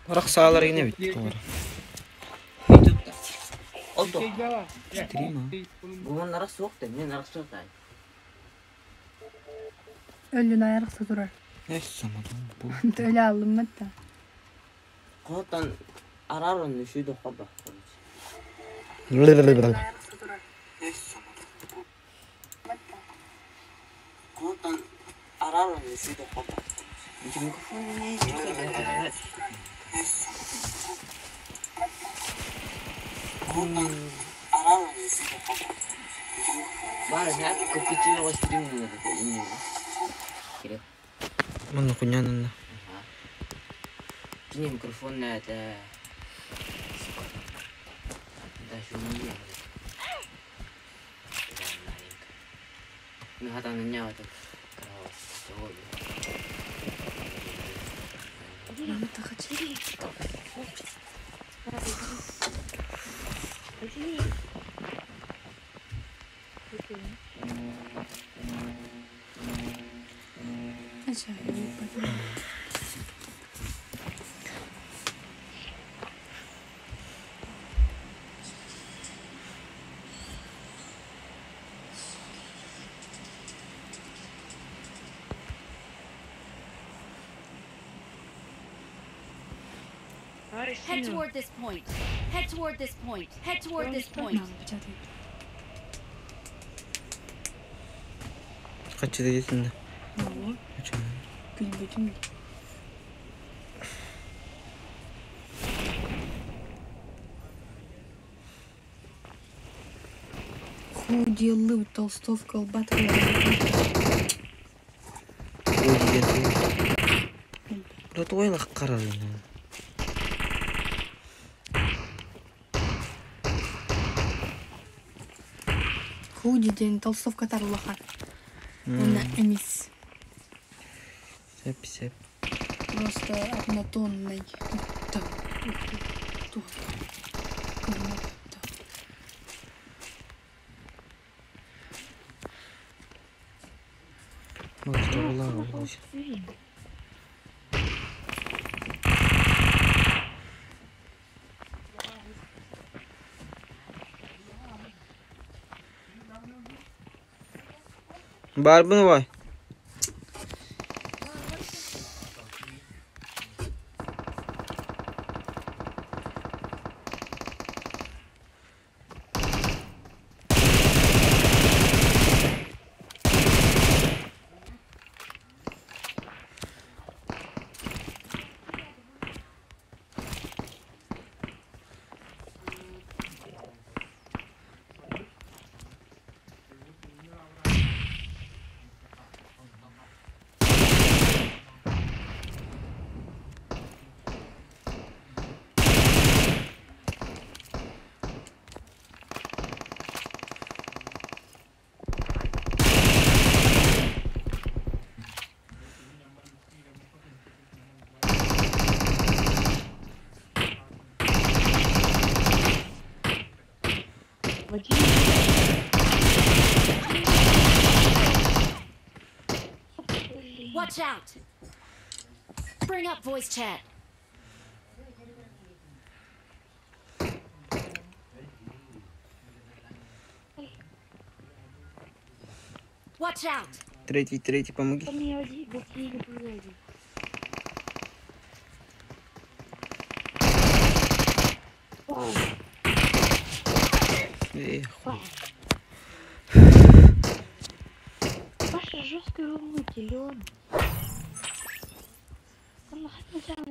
Арахсаалар иҥэ эбит тоҕо. Стрима. Өлүн айарахса турар. Эс самадан бу. Өлө аллыммат да. Манна куньаананна. Head toward this point. Head toward this point. Head toward this point. Хаччы дедитинна. Күлбүтүм. Худилы толстовка албат. Ротуайлах карарына. Худи ден толстовка тарлаха. Она эмис. Сеп сеп. Просто однотонный. Да. Тух. Может, была волнуйся. Барбын вай. Watch out! Bring up voice chat. Watch out! Третий, третий, помоги. Эх, Паша жестко его мутили, он. Он хотел